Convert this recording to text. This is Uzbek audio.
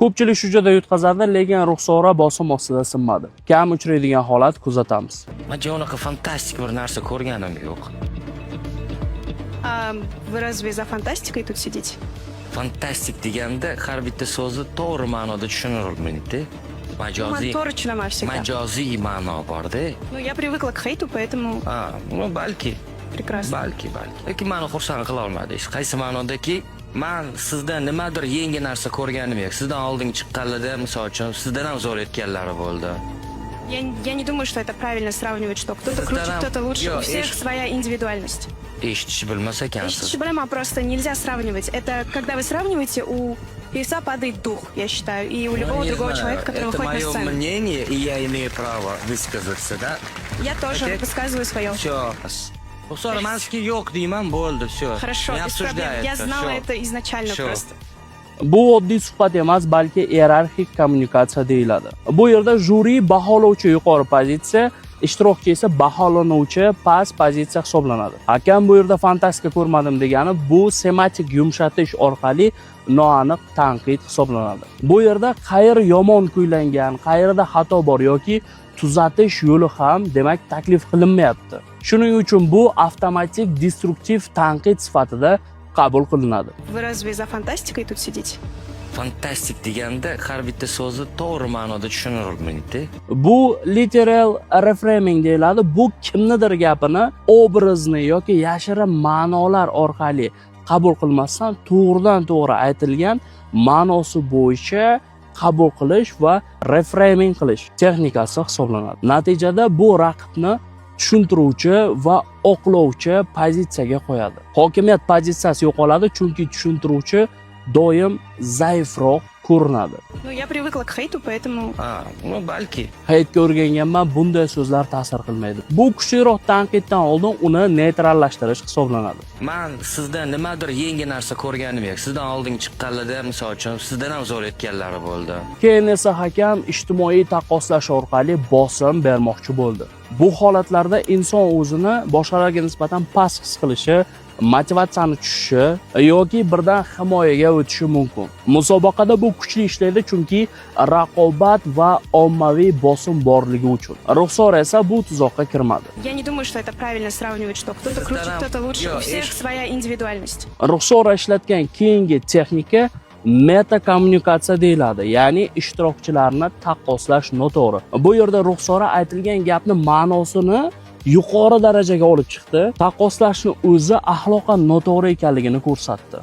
Ko'pchilik shu joyda yutqazadi, lekin Ruxsora bosim ostida sinmadi. Kam uchraydigan holat kuzatamiz. Man unaqa fantastik bir narsa ko'rganim yo'q. А вы разве за фантастикой тут сидите? Fantastik deganda har bitta so'zni to'g'ri ma'noda tushunilmaydi. Man Majoziy to'g'ri tushunaman всегда. Majoziy ma'no borda. Ну, я привыкла к хейту, поэтому Ha, ну, balki прекрасно. Balki, lekin mani xursand qila olmadingiz. Qaysi ma'nodaki, man sizdan nimadir yangi narsa ko'rganim yo'q. Sizdan oldin chiqqanlarda, misol uchun, sizdan ham zo'r aytganlari bo'ldi. Я не думаю, что это правильно сравнивать, что кто-то круче, Да-да. кто-то лучше. Yo, У всех своя индивидуальность. Eshitishni bilmas ekansiz. Eshitishni bilaman, просто нельзя сравнивать. Это когда вы сравниваете, у певца падает дух, я считаю, и у Ну, любого не другого знаю. человека, который Это выходит на мое сцену. Мнение, и я имею право высказаться, да? Я тоже Окей. высказываю свое. Все. Ruxsora, man sizga yo'q deyman, bo'ldi, все. Хорошо, Не без проблем. Я обсуждается, знала всё. Это изначально Всё. Просто. Bu oddiy suhbat emas, balki iyerarxik kommunikatsiya deyiladi. Bu yerda juri baholovchi yuqori pozitsiya, ishtirokchi esa baholanuvchi past pozitsiya hisoblanadi. Hakam bu yerda fantastika ko'rmadim degani, bu semantik yumshatish orqali noaniq tanqid hisoblanadi. Bu yerda qayer yomon kuylangan, qayerda xato bor yoki tuzatish yo'li ham, demak, taklif qilinmayapti. Shuning uchun bu avtomatik destruktiv tanqid sifatida qabul qilinadi. Вы разве за фантастикой тут сидите? Fantastik deganda har bitta so'zni to'g'ri ma'noda tushunilmaydi. Bu literal reframing deyiladi. Bu kimnidir gapini obrazni yoki yashirin ma'nolar orqali qabul qilmasdan, to'g'ridan to'g'ri aytilgan ma'nosi bo'yicha qabul qilish va reframing qilish texnikasi hisoblanadi. Natijada bu raqibni tushuntiruvchi va oqlovchi pozitsiyaga qo'yadi. Hokimiyat pozitsiyasi yo'qoladi, chunki tushuntiruvchi doim zaifroq ko'rinadi. Ну, я привыкла к хейту, поэтому Ha, ну, balki. Heytga o'rganganman, bunday so'zlar ta'sir qilmaydi. Bu kuchliroq tanqiddan oldin uni neytrallashtirish hisoblanadi. Man sizdan nimadir yangi narsa ko'rganim yo'q. Sizdan oldin chiqqanlarda, misol uchun, sizdan ham zo'r aytganlari bo'ldi. Keyin esa hakam ijtimoiy taqqoslash orqali bosim bermoqchi bo'ldi. Bu holatlarda inson o'zini boshqalarga nisbatan past his qilishi, motivatsiyani tushishi yoki birdan himoyaga o'tishi mumkin. Musobaqada bu kuchli ishlaydi, chunki raqobat va ommaviy bosim borligi uchun. Ruxsora esa bu tuzoqqa kirmadi. Я не думаю, что это правильно сравнивать, что кто-то круче, Да-да. Кто-то лучше. Yo, У всех своя индивидуальность. Ruxsora ishlatgan keyingi texnika meta kommunikatsiya deyiladi, ya'ni ishtirokchilarni taqqoslash noto'g'ri. Bu yerda Ruxsora aytilgan gapni ma'nosini yuqori darajaga olib chiqdi. Taqqoslashni o'zi axloqan noto'g'ri ekanligini ko'rsatdi.